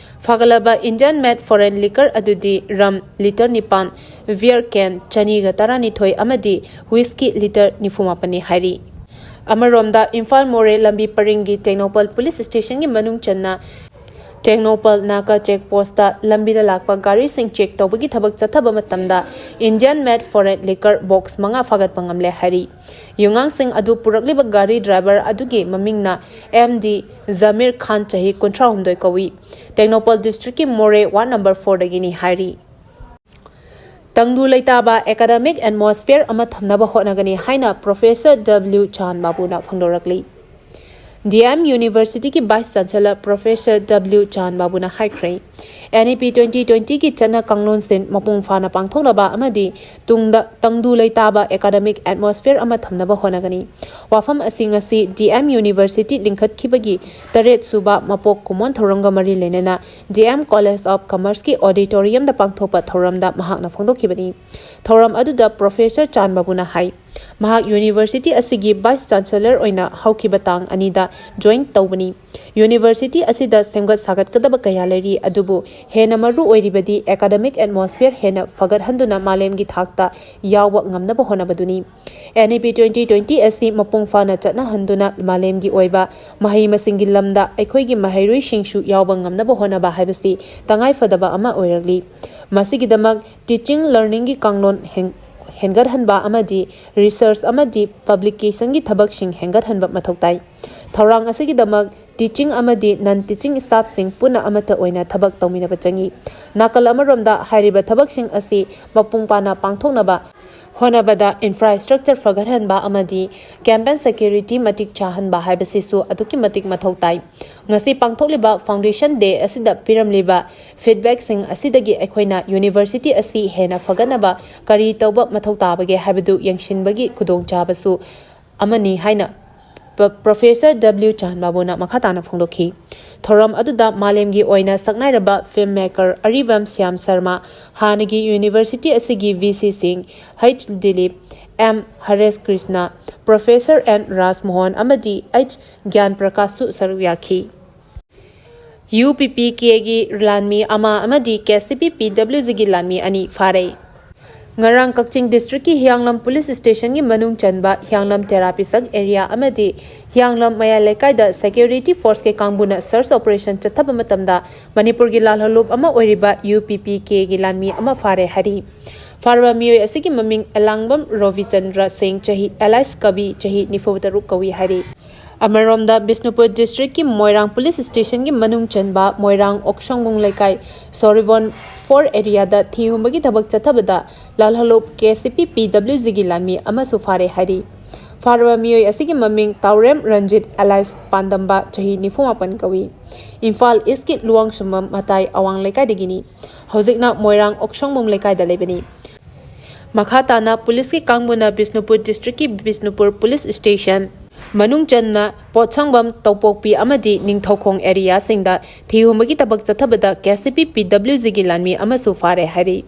ꯐꯥꯒꯠꯂꯕ Indian made foreign liquor ꯑꯗꯨꯗꯤ rum litre ꯅꯤꯄꯥꯟ, beer can ꯆꯅꯤꯒ ꯇꯔꯥꯅꯤꯊꯣꯏ ꯑꯃꯗꯤ whisky litre ꯅꯤꯐꯨ ꯃꯥꯄꯟꯅꯤ ꯍꯥꯏꯔꯤ꯫ ꯑꯃꯔꯣꯝꯗ, ꯏꯝꯐꯥꯜ ꯃꯣꯔꯦ ꯂꯝꯕꯤ ꯄꯔꯤꯡꯒꯤ ꯇꯦꯡꯅꯧꯄꯜ ꯄꯨꯂꯤꯁ ꯁ꯭ꯇꯦꯁꯟꯒꯤ ꯃꯅꯨꯡ ꯆꯟꯅ ꯇꯦꯡꯅꯧꯄꯜ ꯅꯥꯀꯥ ꯆꯦꯛ ꯄꯣꯁꯇ ꯂꯝꯕꯤꯗ ꯂꯥꯛꯄ ꯒꯥꯔꯤꯁꯤꯡ ꯆꯦꯛ ꯇꯧꯕꯒꯤ ꯊꯕꯛ ꯆꯠꯊꯕ ꯃꯇꯝꯗ Indian made foreign liquor box ꯃꯉꯥ ꯐꯥꯒꯠꯄ ꯉꯝꯂꯦ ꯍꯥꯏꯔꯤ꯫ ꯌꯨꯉꯥꯡꯁꯤꯡ ꯑꯗꯨ ꯄꯨꯔꯛꯂꯤꯕ ꯒꯥꯔꯤ driver ꯑꯗꯨꯒꯤ ꯃꯃꯤꯡꯅ ꯑꯦꯝ ꯗꯤ ꯖꯃꯤꯔ ꯈꯥꯟ, ꯆꯍꯤ ꯀꯨꯟꯊ꯭ꯔꯥꯍꯨꯝꯗꯣꯏ ꯀꯧꯏ꯫ ꯇꯦꯡꯅꯧꯄꯜ districtꯀꯤ ꯃꯣꯔꯦ ward number fourꯗꯒꯤꯅꯤ ꯍꯥꯏꯔꯤ꯫ ꯇꯪꯗꯨ ꯂꯩꯇꯥꯕ academic atmosphere ꯑꯃ ꯊꯝꯅꯕ ꯍꯣꯠꯅꯒꯅꯤ ꯍꯥꯏꯅ Professor W ꯆꯥꯟ ꯕꯥꯕꯨꯅ ꯐꯣꯡꯗꯣꯔꯛꯂꯤ꯫ D M Universityꯒꯤ Vice Chancellor Professor W ꯆꯥꯟ ꯕꯥꯕꯨꯅ ꯍꯥꯏꯈ꯭ꯔꯦ, N E P twenty twenty-ꯒꯤ ꯆꯠꯅ ꯀꯥꯡꯂꯣꯟꯁꯤꯡ ꯃꯄꯨꯡ ꯐꯥꯅ ꯄꯥꯡꯊꯣꯛꯅꯕ ꯑꯃꯗꯤ ꯇꯨꯡꯗ ꯇꯪꯗꯨ ꯂꯩꯇꯥꯕ academic atmosphere ꯑꯃ ꯊꯝꯅꯕ ꯍꯣꯠꯅꯒꯅꯤ꯫ ꯋꯥꯐꯝ ꯑꯁꯤ ꯉꯁꯤ D M University ꯂꯤꯡꯈꯠꯈꯤꯕꯒꯤ ꯇꯔꯦꯠ ꯁꯨꯕ ꯃꯄꯣꯛ ꯀꯨꯝꯑꯣꯟ ꯊꯧꯔꯝꯒ ꯃꯔꯤ ꯂꯩꯅꯅ D M College of Commerceꯀꯤ auditoriumꯗ ꯄꯥꯡꯊꯣꯛꯄ ꯊꯧꯔꯝꯗ ꯃꯍꯥꯛꯅ ꯐꯣꯡꯗꯣꯛꯈꯤꯕꯅꯤ꯫ ꯊꯧꯔꯝ ꯑꯗꯨꯗ Professor ꯆꯥꯟ ꯕꯥꯕꯨꯅ ꯍꯥꯏ, ꯃꯍꯥꯛ University ꯑꯁꯤꯒꯤ Vice Chancellor ꯑꯣꯏꯅ ꯍꯧꯈꯤꯕ ꯇꯥꯡ ꯑꯅꯤꯗ join ꯇꯧꯕꯅꯤ꯫ University ꯑꯁꯤꯗ ꯁꯦꯝꯒꯠ ꯁꯥꯒꯠꯀꯗꯕ ꯀꯌꯥ ꯂꯩꯔꯤ, ꯑꯗꯨꯕꯨ ꯍꯦꯟꯅ ꯃꯔꯨ ꯑꯣꯏꯔꯤꯕꯗꯤ academic atmosphere ꯍꯦꯟꯅ ꯐꯒꯠꯍꯟꯗꯨꯅ ꯃꯥꯂꯦꯝꯒꯤ ꯊꯥꯛꯇ ꯌꯥꯎꯕ ꯉꯝꯅꯕ ꯍꯣꯠꯅꯕꯗꯨꯅꯤ꯫ N E P twenty twenty ꯑꯁꯤ ꯃꯄꯨꯡ ꯐꯥꯅ ꯆꯠꯅꯍꯟꯗꯨꯅ ꯃꯥꯂꯦꯝꯒꯤ ꯑꯣꯏꯕ ꯃꯍꯩ ꯃꯁꯤꯡꯒꯤ ꯂꯝꯗ ꯑꯩꯈꯣꯏꯒꯤ ꯃꯍꯩꯔꯣꯏꯁꯤꯡꯁꯨ ꯌꯥꯎꯕ ꯉꯝꯅꯕ ꯍꯣꯠꯅꯕ ꯍꯥꯏꯕꯁꯤ ꯇꯉꯥꯏ ꯐꯗꯕ ꯑꯃ ꯑꯣꯏꯔꯛꯂꯤ꯫ ꯃꯁꯤꯒꯤꯗꯃꯛ teaching learningꯒꯤ ꯀꯥꯡꯂꯣꯟ ꯍꯦꯟ-, ꯍꯦꯟꯒꯠꯍꯟꯕ ꯑꯃꯗꯤ research ꯑꯃꯗꯤ publicationꯒꯤ ꯊꯕꯛꯁꯤꯡ ꯍꯦꯟꯒꯠꯍꯟꯕ ꯃꯊꯧ ꯇꯥꯏ꯫ ꯊꯧꯔꯥꯡ ꯑꯁꯤꯒꯤꯗꯃꯛ teaching ꯑꯃꯗꯤ non teaching staffꯁꯤꯡ ꯄꯨꯟꯅ ꯑꯃꯠꯇ ꯑꯣꯏꯅ ꯊꯕꯛ ꯇꯧꯃꯤꯟꯅꯕ ꯆꯪꯏ꯫ ꯅꯥꯀꯜ ꯑꯃꯔꯣꯝꯗ ꯍꯥꯏꯔꯤꯕ ꯊꯕꯛꯁꯤꯡ ꯑꯁꯤ ꯃꯄꯨꯡ ꯐꯥꯅ ꯄꯥꯡꯊꯣꯛꯅꯕ ꯍꯣꯠꯅꯕꯗ infrastructure ꯐꯒꯠꯍꯟꯕ ꯑꯃꯗꯤ campus security ꯃꯇꯤꯛ ꯆꯥꯍꯟꯕ ꯍꯥꯏꯕꯁꯤꯁꯨ ꯑꯗꯨꯛꯀꯤ ꯃꯇꯤꯛ ꯃꯊꯧ ꯇꯥꯏ꯫ ꯉꯁꯤ ꯄꯥꯡꯊꯣꯛꯂꯤꯕ Foundation Day ꯑꯁꯤꯗ ꯄꯤꯔꯝꯂꯤꯕ feedbackꯁꯤꯡ ꯑꯁꯤꯗꯒꯤ ꯑꯩꯈꯣꯏꯅ University ꯑꯁꯤ ꯍꯦꯟꯅ ꯐꯒꯠꯅꯕ ꯀꯔꯤ ꯇꯧꯕ ꯃꯊꯧ ꯇꯥꯕꯒꯦ ꯍꯥꯏꯕꯗꯨ ꯌꯦꯡꯁꯤꯟꯕꯒꯤ ꯈꯨꯗꯣꯡꯆꯥꯕꯁꯨ ꯑꯃꯅꯤ ꯍꯥꯏꯅ ꯄ-, Professor W ꯆꯥꯟ ꯕꯥꯕꯨꯅ ꯃꯈꯥ ꯇꯥꯅ ꯐꯣꯡꯗꯣꯛꯈꯤ꯫ ꯊꯧꯔꯝ ꯑꯗꯨꯗ ꯃꯥꯂꯦꯝꯒꯤ ꯑꯣꯏꯅ ꯁꯛꯅꯥꯏꯔꯕ film maker ꯑꯔꯤꯕꯝ ꯁ꯭ꯌꯥꯝ ꯁꯔꯃ, ꯍꯥꯟꯅꯒꯤ University ꯑꯁꯤꯒꯤ VCꯁꯤꯡ H Dilip, M ꯍꯔꯦꯁ Krishna, Professor N ꯔꯥꯖꯃꯣꯍꯟ ꯑꯃꯗꯤ H ꯒ꯭ꯌꯥꯟ ꯄ꯭ꯔꯀꯥꯁꯁꯨ ꯁꯔꯨꯛ ꯌꯥꯈꯤ꯫ UPPKꯒꯤ ꯂꯥꯟꯃꯤ ꯑꯃ ꯑꯃꯗꯤ KCP PWGꯒꯤ ꯂꯥꯟꯃꯤ ꯑꯅꯤ ꯐꯥꯔꯦ꯫ ꯉꯔꯥꯡ ꯀꯛꯆꯤꯡ districtꯀꯤ ꯍꯤꯌꯥꯡꯂꯝ police stationꯒꯤ ꯃꯅꯨꯡ ꯆꯟꯕ ꯍꯤꯌꯥꯡꯂꯝ ꯇꯦꯔꯥ ꯄꯤꯁꯛ area ꯑꯃꯗꯤ ꯍꯤꯌꯥꯡꯂꯝ ꯃꯌꯥꯏ ꯂꯩꯀꯥꯏꯗ security forceꯀꯤ ꯀꯥꯡꯕꯨꯅ search operation ꯆꯠꯊꯕ ꯃꯇꯝꯗ ꯃꯅꯤꯄꯨꯔꯒꯤ ꯂꯥꯜꯍꯧꯂꯨꯞ ꯑꯃ ꯑꯣꯏꯔꯤꯕ UPPKꯒꯤ ꯂꯥꯟꯃꯤ ꯑꯃ ꯐꯥꯔꯦ ꯍꯥꯏꯔꯤ꯫ ꯐꯥꯔꯕ ꯃꯤꯑꯣꯏ ꯑꯁꯤꯒꯤ ꯃꯃꯤꯡ ꯑꯦꯂꯥꯡꯕꯝ ꯔꯣꯕꯤꯆꯟꯗ꯭ꯔ ꯁꯤꯡ, ꯆꯍꯤ alias ꯀꯕꯤ, ꯆꯍꯤ ꯅꯤꯐꯨ ꯇꯔꯨꯛ ꯀꯧꯏ ꯍꯥꯏꯔꯤ꯫ ꯑꯃꯔꯣꯝꯗ ꯕꯤꯁꯅꯨꯄꯨꯔ districtꯀꯤ ꯃꯣꯏꯔꯥꯡ police stationꯒꯤ ꯃꯅꯨꯡ ꯆꯟꯕ ꯃꯣꯏꯔꯥꯡ ꯑꯣꯛꯁꯣꯡꯕꯨꯡ ꯂꯩꯀꯥꯏ ꯁꯣꯔꯤꯕꯣꯟ four areaꯗ ꯊꯤ ꯍꯨꯝꯕꯒꯤ ꯊꯕꯛ ꯆꯠꯊꯕꯗ ꯂꯥꯜꯍꯧꯂꯨꯞ KCP PWGꯒꯤ ꯂꯥꯟꯃꯤ ꯑꯃꯁꯨ ꯐꯥꯔꯦ ꯍꯥꯏꯔꯤ꯫ ꯐꯥꯔꯕ ꯃꯤꯑꯣꯏ ꯑꯁꯤꯒꯤ ꯃꯃꯤꯡ ꯇꯥꯎꯔꯦꯝ ꯔꯟꯖꯤꯠ alias ꯄꯥꯟꯗꯝꯕ, ꯆꯍꯤ ꯅꯤꯐꯨ ꯃꯥꯄꯟ ꯀꯧꯏ꯫ ꯏꯝꯐꯥꯜ ꯏꯁꯀꯤ ꯂꯨꯋꯥꯡꯁꯨꯝꯕꯝ ꯃꯇꯥꯏ ꯑꯋꯥꯡ ꯂꯩꯀꯥꯏꯗꯒꯤꯅꯤ꯫ ꯍꯧꯖꯤꯛꯅ ꯃꯣꯏꯔꯥꯡ ꯑꯣꯛꯁꯣꯡꯕꯝ ꯂꯩꯀꯥꯏꯗ ꯂꯩꯕꯅꯤ꯫ ꯃꯈꯥ ꯇꯥꯅ ꯄꯨꯂꯤꯁꯀꯤ ꯀꯥꯡꯕꯨꯅ ꯕꯤꯁꯅꯨꯄꯨꯔ ꯗꯤꯁꯇ꯭ꯔꯤꯛꯀꯤ ꯕꯤꯁꯅꯨꯄꯨꯔ ꯄꯨꯂꯤꯁ ꯁ꯭ꯇꯦꯁꯟ ꯃꯅꯨꯡ ꯆꯟꯅ ꯄꯣꯠꯁꯪꯕꯝ, ꯇꯧꯄꯣꯛꯄꯤ ꯑꯃꯗꯤ ꯅꯤꯡꯊꯧꯈꯣꯡ ꯑꯦꯔꯤꯌꯥꯁꯤꯡꯗ ꯊꯤꯍꯨꯝꯕꯒꯤ ꯊꯕꯛ ꯆꯠꯊꯕꯗ ꯀꯦ ꯑꯦꯁ ꯁꯤ ꯄꯤ ꯄꯤ ꯗꯕ꯭ꯂꯤꯎ ꯖꯤꯒꯤ ꯂꯥꯟꯃꯤ ꯑꯃꯁꯨ ꯐꯥꯔꯦ ꯍꯥꯏꯔꯤ꯫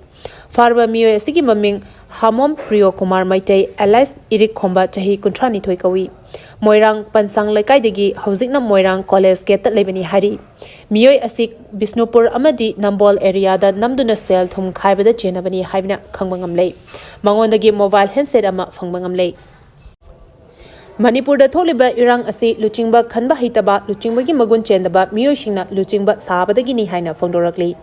ꯐꯥꯔꯕ ꯃꯤꯑꯣꯏ ꯑꯁꯤꯒꯤ ꯃꯃꯤꯡ ꯍꯥꯃꯣꯝ ꯄ꯭ꯔꯤꯌꯣ ꯀꯨꯃꯥꯔ ꯃꯩꯇꯩ alias ꯏꯔꯤꯛ ꯈꯣꯝꯕ, ꯆꯍꯤ ꯀꯨꯟꯊ꯭ꯔꯥ ꯅꯤꯊꯣꯏ ꯀꯧꯏ꯫ ꯃꯣꯏꯔꯥꯡ ꯄꯟꯁꯥꯡ ꯂꯩꯀꯥꯏꯗꯒꯤ ꯍꯧꯖꯤꯛꯅ ꯃꯣꯏꯔꯥꯡ ꯀꯣꯂꯦꯖ ꯒꯦꯠꯇ ꯂꯩꯕꯅꯤ ꯍꯥꯏꯔꯤ꯫ ꯃꯤꯑꯣꯏ ꯑꯁꯤ ꯕꯤꯁꯅꯨꯄꯨꯔ ꯑꯃꯗꯤ ꯅꯝꯕꯣꯜ ꯑꯦꯔꯤꯌꯥꯗ ꯅꯝꯗꯨꯅ ꯁꯦꯜ ꯊꯨꯝ ꯈꯥꯏꯕꯗ ꯆꯦꯟꯅꯕꯅꯤ ꯍꯥꯏꯕꯅ ꯈꯪꯕ ꯉꯝꯂꯦ꯫ ꯃꯉꯣꯟꯗꯒꯤ ꯃꯣꯕꯥꯏꯜ ꯍꯦꯟꯁꯦꯠ ꯑꯃ ꯐꯪꯕ ꯉꯝꯂꯦ꯫ ꯃꯅꯤꯄꯨꯔꯗ ꯊꯣꯛꯂꯤꯕ ꯏꯔꯥꯡ ꯑꯁꯤ ꯂꯨꯆꯤꯡꯕ ꯈꯟꯕ ꯍꯩꯇꯕ, ꯂꯨꯆꯤꯡꯕꯒꯤ ꯃꯒꯨꯟ ꯆꯦꯟꯗꯕ ꯃꯤꯑꯣꯏꯁꯤꯡꯅ ꯂꯨꯆꯤꯡꯕ ꯁꯥꯕꯗꯒꯤꯅꯤ ꯍꯥꯏꯅ ꯐꯣꯡꯗꯣꯔꯛꯂꯤ꯫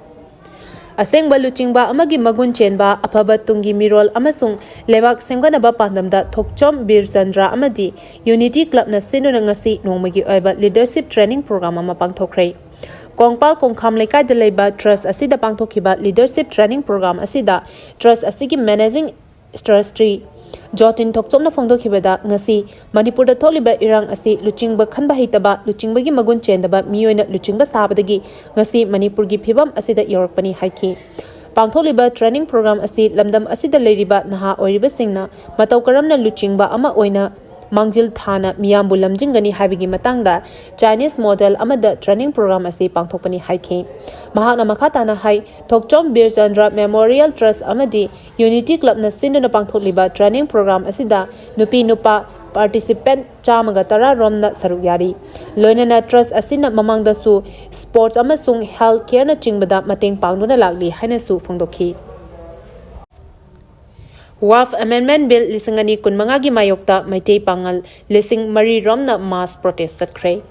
ꯑꯁꯦꯡꯕ ꯂꯨꯆꯤꯡꯕ ꯑꯃꯒꯤ ꯃꯒꯨꯟ ꯆꯦꯟꯕ, ꯑꯐꯕ ꯇꯨꯡꯒꯤ ꯃꯤꯔꯣꯜ ꯑꯃꯁꯨꯡ ꯂꯩꯕꯥꯛ ꯁꯦꯝꯒꯠꯅꯕ ꯄꯥꯟꯗꯝꯗ ꯊꯣꯛꯆꯣꯝ ꯕꯤꯔ ꯆꯟꯗ꯭ꯔ ꯑꯃꯗꯤ ꯌꯨꯅꯤꯇꯤ ꯀ꯭ꯂꯕꯅ ꯁꯤꯟꯗꯨꯅ ꯉꯁꯤ ꯅꯣꯡꯃꯒꯤ ꯑꯣꯏꯕ ꯂꯤꯗꯔꯁꯤꯞ ꯇ꯭ꯔꯦꯅꯤꯡ ꯄ꯭ꯔꯣꯒ꯭ꯔꯥꯝ ꯑꯃ ꯄꯥꯡꯊꯣꯛꯈ꯭ꯔꯦ꯫ ꯀꯣꯡꯄꯥꯜ ꯀꯣꯡꯈꯥꯝ ꯂꯩꯀꯥꯏꯗ ꯂꯩꯕ ꯇ꯭ꯔꯁ ꯑꯁꯤꯗ ꯄꯥꯡꯊꯣꯛꯈꯤꯕ ꯂꯤꯗꯔꯁꯤꯞ ꯇ꯭ꯔꯦꯅꯤꯡ ꯄ꯭ꯔꯣꯒ꯭ꯔꯥꯝ ꯑꯁꯤꯗ ꯇ꯭ꯔꯁ ꯑꯁꯤꯒꯤ ꯃꯦꯅꯦꯖꯤꯡ ꯇ꯭ꯔꯁꯇꯤ ꯖꯣꯇꯤꯟ ꯊꯣꯛꯆꯣꯝꯅ ꯐꯣꯡꯗꯣꯛꯈꯤꯕꯗ, ꯉꯁꯤ ꯃꯅꯤꯄꯨꯔꯗ ꯊꯣꯛꯂꯤꯕ ꯏꯔꯥꯡ ꯑꯁꯤ ꯂꯨꯆꯤꯡꯕ ꯈꯟꯕ ꯍꯩꯇꯕ, ꯂꯨꯆꯤꯡꯕꯒꯤ ꯃꯒꯨꯟ ꯆꯦꯟꯗꯕ ꯃꯤꯑꯣꯏꯅ ꯂꯨꯆꯤꯡꯕ ꯁꯥꯕꯗꯒꯤ ꯉꯁꯤ ꯃꯅꯤꯄꯨꯔꯒꯤ ꯐꯤꯕꯝ ꯑꯁꯤꯗ ꯌꯧꯔꯛꯄꯅꯤ ꯍꯥꯏꯈꯤ꯫ ꯄꯥꯡꯊꯣꯛꯂꯤꯕ ꯇ꯭ꯔꯦꯅꯤꯡ ꯄ꯭ꯔꯣꯒ꯭ꯔꯥꯝ ꯑꯁꯤ ꯂꯝꯗꯝ ꯑꯁꯤꯗ ꯂꯩꯔꯤꯕ ꯅꯍꯥ ꯑꯣꯏꯔꯤꯕꯁꯤꯡꯅ ꯃꯇꯧ ꯀꯔꯝꯅ ꯂꯨꯆꯤꯡꯕ ꯑꯃ ꯑꯣꯏꯅ ꯃꯥꯡꯖꯤꯜ ꯊꯥꯅ ꯃꯤꯌꯥꯝꯕꯨ ꯂꯝꯖꯤꯡꯒꯅꯤ ꯍꯥꯏꯕꯒꯤ ꯃꯇꯥꯡꯗ ꯆꯥꯏꯅꯤꯁ ꯃꯣꯗꯦꯜ ꯑꯃꯗ ꯇ꯭ꯔꯦꯅꯤꯡ ꯄ꯭ꯔꯣꯒ꯭ꯔꯥꯝ ꯑꯁꯤ ꯄꯥꯡꯊꯣꯛꯄꯅꯤ ꯍꯥꯏꯈꯤ꯫ ꯃꯍꯥꯛꯅ ꯃꯈꯥ ꯇꯥꯅ ꯍꯥꯏ, ꯊꯣꯛꯆꯣꯝ ꯕꯤꯔ ꯆꯟꯗ꯭ꯔ ꯃꯦꯃꯣꯔꯤꯌꯦꯜ ꯇ꯭ꯔꯁ ꯑꯃꯗꯤ ꯌꯨꯅꯤꯇꯤ ꯀ꯭ꯂꯕꯅ ꯁꯤꯟꯗꯨꯅ ꯄꯥꯡꯊꯣꯛꯂꯤꯕ ꯇ꯭ꯔꯦꯅꯤꯡ ꯄ꯭ꯔꯣꯒ꯭ꯔꯥꯝ ꯑꯁꯤꯗ ꯅꯨꯄꯤ ꯅꯨꯄꯥ ꯄꯥꯔꯇꯤꯁꯤꯄꯦꯟꯠ ꯆꯥꯝꯃꯒ ꯇꯔꯥ ꯔꯣꯝꯅ ꯁꯔꯨꯛ ꯌꯥꯔꯤ꯫ ꯂꯣꯏꯅꯅ ꯇ꯭ꯔꯁ ꯑꯁꯤꯅ ꯃꯃꯥꯡꯗꯁꯨ ꯁ꯭ꯄꯣꯔꯠꯁ ꯑꯃꯁꯨꯡ ꯍꯦꯜꯊ ꯀꯦꯌꯔꯅꯆꯤꯡꯕꯗ ꯃꯇꯦꯡ ꯄꯥꯡꯗꯨꯅ ꯂꯥꯛꯂꯤ ꯍꯥꯏꯅꯁꯨ ꯐꯣꯡꯗꯣꯛꯈꯤ꯫ ꯋꯥꯐ ꯑꯦꯃꯦꯟꯗꯃꯦꯟꯠ ꯕꯤꯜ ꯂꯤꯁꯤꯡ ꯑꯅꯤ ꯀꯨꯟꯃꯉꯥꯒꯤ ꯃꯥꯌꯣꯛꯇ ꯃꯩꯇꯩ ꯄꯥꯉꯜ ꯂꯤꯁꯤꯡ ꯃꯔꯤ ꯔꯣꯝꯅ ꯃꯥꯁ ꯄ꯭ꯔꯣꯇꯦꯁ ꯆꯠꯈ꯭ꯔꯦ꯫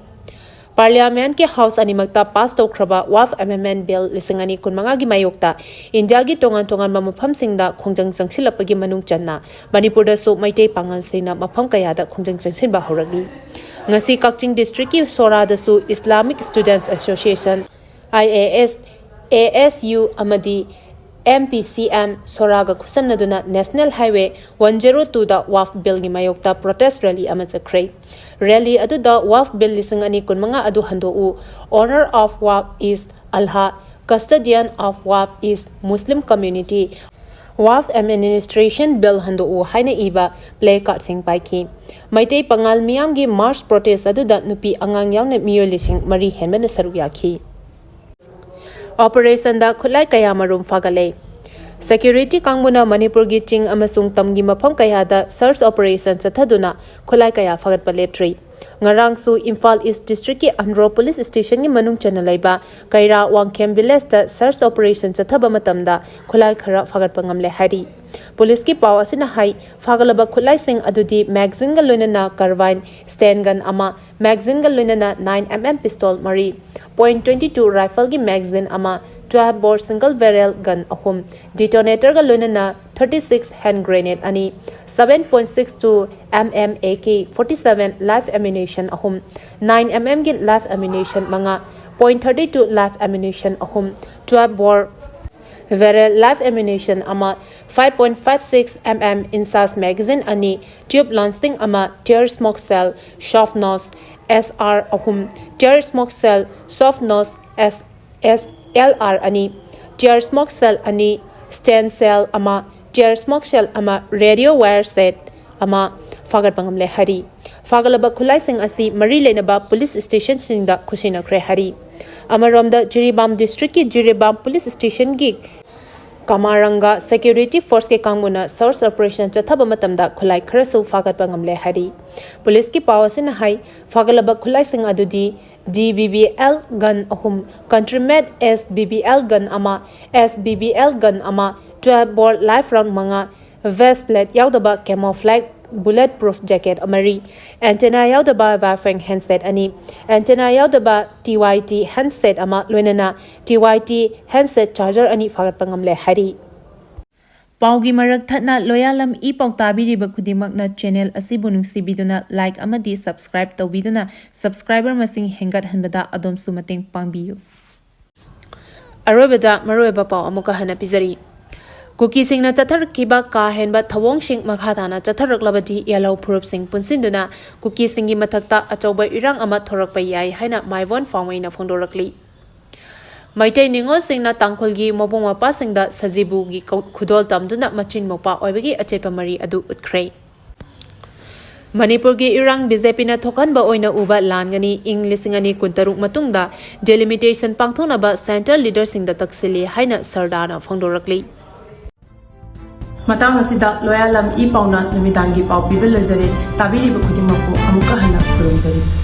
ꯄꯥꯔꯂꯤꯌꯥꯃꯦꯟꯠꯀꯤ ꯍꯥꯎꯁ ꯑꯅꯤꯃꯛꯇ ꯄꯥꯁ ꯇꯧꯈ꯭ꯔꯕ ꯋꯥꯐ ꯑꯦꯃꯦꯟꯗꯃꯦꯟꯠ ꯕꯤꯜ ꯂꯤꯁꯤꯡ ꯑꯅꯤ ꯀꯨꯟꯃꯉꯥꯒꯤ ꯃꯥꯌꯣꯛꯇ ꯏꯟꯗꯤꯌꯥꯒꯤ ꯇꯣꯉꯥꯟ ꯇꯣꯉꯥꯟꯕ ꯃꯐꯝꯁꯤꯡꯗ ꯈꯣꯡꯖꯪ ꯆꯪꯁꯤꯜꯂꯛꯄꯒꯤ ꯃꯅꯨꯡ ꯆꯟꯅ ꯃꯅꯤꯄꯨꯔꯗꯁꯨ ꯃꯩꯇꯩ ꯄꯥꯉꯜꯁꯤꯡꯅ ꯃꯐꯝ ꯀꯌꯥꯗ ꯈꯣꯡꯖꯪ ꯆꯪꯁꯤꯟꯕ ꯍꯧꯔꯛꯂꯤ꯫ ꯉꯁꯤ ꯀꯛꯆꯤꯡ ꯗꯤꯁꯇ꯭ꯔꯤꯛꯀꯤ ꯁꯣꯔꯥꯗꯁꯨ Islamic students association, I A S, A S U ꯑꯃꯗꯤ ꯑꯦꯝ ꯄꯤ ꯁꯤ ꯑꯦꯝ ꯁꯣꯔꯥꯒ ꯈꯨꯠꯁꯝꯅꯗꯨꯅ National Highway one zero two ꯗ ꯋꯥꯐ ꯕꯤꯜꯒꯤ ꯃꯥꯌꯣꯛꯇ protest rally ꯑꯃ ꯆꯠꯈ꯭ꯔꯦ꯫ ꯔꯦꯂꯤ ꯑꯗꯨꯗ ꯋꯥꯐ ꯕꯤꯜ ꯂꯤꯁꯤꯡ ꯑꯅꯤ ꯀꯨꯟꯃꯉꯥ ꯑꯗꯨ ꯍꯟꯗꯣꯛꯎ, Owner of Waqf is Allah, Custodian of Waqf is Muslim Community, Waqf Administration Bill ꯍꯟꯗꯣꯛꯎ ꯍꯥꯏꯅ ꯏꯕ placardꯁꯤꯡ ꯄꯥꯏꯈꯤ꯫ ꯃꯩꯇꯩ ꯄꯉꯥꯜ ꯃꯤꯌꯥꯝꯒꯤ march protest ꯑꯗꯨꯗ ꯅꯨꯄꯤ ꯑꯉꯥꯡ ꯌꯥꯎꯅ ꯃꯤꯑꯣꯏ ꯂꯤꯁꯤꯡ ꯃꯔꯤ ꯍꯦꯟꯕꯅ ꯁꯔꯨꯛ ꯌꯥꯈꯤ꯫ Operationꯗ ꯈꯨꯠꯂꯥꯏ ꯀꯌꯥ ꯃꯔꯨꯝ ꯐꯥꯒꯠꯂꯦ꯫ Security ꯀꯥꯡꯕꯨꯅ ꯃꯅꯤꯄꯨꯔꯒꯤ ꯆꯤꯡ ꯑꯃꯁꯨꯡ ꯇꯝꯒꯤ ꯃꯐꯝ ꯀꯌꯥꯗ search operation ꯆꯠꯊꯗꯨꯅ ꯈꯨꯠꯂꯥꯏ ꯀꯌꯥ ꯐꯥꯒꯠꯄ ꯂꯦꯞꯇ꯭ꯔꯤ꯫ ꯉꯔꯥꯡꯁꯨ ꯏꯝꯐꯥꯜ East Districtꯀꯤ ꯑꯟꯗ꯭ꯔꯣ Police Stationꯒꯤ ꯃꯅꯨꯡ ꯆꯟꯅ ꯂꯩꯕ ꯀꯩꯔꯥ ꯋꯥꯡꯈꯦꯝ Villageꯇ search operation ꯆꯠꯊꯕ ꯃꯇꯝꯗ ꯈꯨꯠꯂꯥꯏ ꯈꯔ ꯐꯥꯒꯠꯄ ꯉꯝꯂꯦ ꯍꯥꯏꯔꯤ꯫ Policeꯀꯤ ꯄꯥꯎ ꯑꯁꯤꯅ ꯍꯥꯏ, ꯐꯥꯒꯠꯂꯕ ꯈꯨꯠꯂꯥꯏꯁꯤꯡ ꯑꯗꯨꯗꯤ magazineꯒ ꯂꯣꯏꯅꯅ carbine, stand gun ꯑꯃ, magazineꯒ ꯂꯣꯏꯅꯅ nine M M pistol ꯃꯔꯤ, point twenty two rifleꯒꯤ magazine ꯑꯃ, twelve bore single barrel gun ꯑꯍꯨꯝ, detonatorꯒ ꯂꯣꯏꯅꯅ thirty six hand grenade ꯑꯅꯤ, seven point six two M M A K forty seven live ammunition ꯑꯍꯨꯝ, nine M M ꯒꯤ live ammunition ꯃꯉꯥ, point thirty two live ammunition ꯑꯍꯨꯝ, twelve bore barrel live ammunition ꯑꯃ, five point five six M M INSAS magazine ꯑꯅꯤ, tube launching ꯑꯃ, tear smoke shell, soft nose S R ꯑꯍꯨꯝ, tear smoke shell, soft nose S, S L R ꯑꯅꯤ, tear smoke shell ꯑꯅꯤ, stand shell ꯑꯃ, tear smoke shell ꯑꯃ, radio wire set ꯑꯃ ꯐꯥꯒꯠꯄ ꯉꯝꯂꯦ ꯍꯥꯏꯔꯤ꯫ ꯐꯥꯒꯠꯂꯕ ꯈꯨꯠꯂꯥꯏꯁꯤꯡ ꯑꯁꯤ ꯃꯔꯤ ꯂꯩꯅꯕ police stationꯁꯤꯡꯗ ꯈꯨꯠꯁꯤꯟꯅꯈ꯭ꯔꯦ ꯍꯥꯏꯔꯤ꯫ ꯑꯃꯔꯣꯝꯗ ꯖꯤꯔꯤꯕꯥꯝ Districtꯀꯤ ꯖꯤꯔꯤꯕꯥꯝ Police Stationꯒꯤ ꯀꯃꯥꯔꯪꯒ security forceꯀꯤ ꯀꯥꯡꯕꯨꯅ search operation ꯆꯠꯊꯕ ꯃꯇꯝꯗ ꯈꯨꯠꯂꯥꯏ ꯈꯔꯁꯨ ꯐꯥꯒꯠꯄ ꯉꯝꯂꯦ ꯍꯥꯏꯔꯤ꯫ Policeꯀꯤ ꯄꯥꯎ ꯑꯁꯤꯅ ꯍꯥꯏ, ꯐꯥꯒꯠꯂꯕ ꯈꯨꯠꯂꯥꯏꯁꯤꯡ ꯑꯗꯨꯗꯤ D B B L gun ꯑꯍꯨꯝ, country made S B B L gun ꯑꯃ, S B B L gun ꯑꯃ, twelve bore live round ꯃꯉꯥ, vest plate ꯌꯥꯎꯗꯕ camouflage bullet proof jacket ꯃꯔꯤ, antenna ꯌꯥꯎꯗꯕ Baofeng handset ꯑꯅꯤ, antenna ꯌꯥꯎꯗꯕ T Y T handset ꯑꯃ, ꯂꯣꯏꯅꯅ T Y T handset charger ꯑꯅꯤ ꯐꯥꯒꯠꯄ ꯉꯝꯂꯦ ꯍꯥꯏꯔꯤ꯫ ꯄꯥꯎꯒꯤ ꯃꯔꯛ ꯊꯠꯅ ꯂꯣꯌꯥꯂꯝ ꯏ ꯄꯥꯎ ꯇꯥꯕꯤꯔꯤꯕ ꯈꯨꯗꯤꯡꯃꯛꯅ channel ꯑꯁꯤꯕꯨ ꯅꯨꯡꯁꯤꯕꯤꯗꯨꯅ like ꯑꯃꯗꯤ subscribe ꯇꯧꯕꯤꯗꯨꯅ subscriber ꯃꯁꯤꯡ ꯍꯦꯟꯒꯠꯍꯟꯕꯗ ꯑꯗꯣꯝꯁꯨ ꯃꯇꯦꯡ ꯄꯥꯡꯕꯤꯌꯨ꯫ ꯑꯔꯣꯏꯕꯗ ꯃꯔꯨꯑꯣꯏꯕ ꯄꯥꯎ ꯑꯃꯨꯛꯀ ꯍꯟꯅ ꯄꯤꯖꯔꯤ꯫ ꯀꯨꯀꯤꯁꯤꯡꯅ ꯆꯠꯊꯔꯛꯈꯤꯕ ꯀꯥ ꯍꯦꯟꯕ ꯊꯧꯑꯣꯡꯁꯤꯡ ꯃꯈꯥ ꯇꯥꯅ ꯆꯠꯊꯔꯛꯂꯕꯗꯤ ꯌꯥꯜꯍꯧ ꯐꯨꯔꯨꯞꯁꯤꯡ ꯄꯨꯟꯁꯤꯟꯗꯨꯅ ꯀꯨꯀꯤꯁꯤꯡꯒꯤ ꯃꯊꯛꯇ ꯑꯆꯧꯕ ꯏꯔꯥꯡ ꯑꯃ ꯊꯣꯔꯛꯄ ꯌꯥꯏ ꯍꯥꯏꯅ ꯃꯥꯏꯕꯣꯟ ꯐꯥꯎꯃꯩꯅ ꯐꯣꯡꯗꯣꯔꯛꯂꯤ꯫ ꯃꯩꯇꯩ ꯅꯤꯉꯣꯜꯁꯤꯡꯅ ꯇꯥꯡꯈꯨꯜꯒꯤ ꯃꯕꯨꯡ ꯃꯧꯄ꯭ꯋꯥꯁꯤꯡꯗ ꯁꯖꯤꯕꯨꯒꯤ ꯀꯧ-, ꯈꯨꯗꯣꯜ ꯇꯝꯗꯨꯅ ꯃꯆꯤꯟ ꯃꯧꯄ꯭ꯋꯥ ꯑꯣꯏꯕꯒꯤ ꯑꯆꯦꯠꯄ ꯃꯔꯤ ꯑꯗꯨ ꯎꯠꯈ꯭ꯔꯦ꯫ ꯃꯅꯤꯄꯨꯔꯒꯤ ꯏꯔꯥꯡ ꯕꯤ ꯖꯦ ꯄꯤꯅ ꯊꯣꯛꯍꯟꯕ ꯑꯣꯏꯅ ꯎꯕ ꯂꯥꯟꯒꯅꯤ, ꯏꯪ ꯂꯤꯁꯤꯡ ꯑꯅꯤ ꯀꯨꯟꯇꯔꯨꯛ ꯃꯇꯨꯡꯗ ꯗꯤꯂꯤꯃꯤꯇꯦꯁꯟ ꯄꯥꯡꯊꯣꯛꯅꯕ ꯁꯦꯟꯇ꯭ꯔꯦꯜ ꯂꯤꯗꯔꯁꯤꯡꯗ ꯇꯛꯁꯤꯜꯂꯤ ꯍꯥꯏꯅ ꯁꯔꯗꯥꯅ ꯐꯣꯡꯗꯣꯔꯛꯂꯤ꯫ ꯃꯇꯥꯡ ꯑꯁꯤꯗ ꯂꯣꯌꯥꯂꯝ ꯏ ꯄꯥꯎꯅ ꯅꯨꯃꯤꯗꯥꯡꯒꯤ ꯄꯥꯎ ꯄꯤꯕ ꯂꯣꯏꯖꯔꯦ꯫ ꯇꯥꯕꯤꯔꯤꯕ ꯈꯨꯗꯤꯡꯃꯛꯄꯨ ꯑꯃꯨꯛꯀ ꯍꯟꯅ ꯈꯨꯔꯨꯝꯖꯔꯤ꯫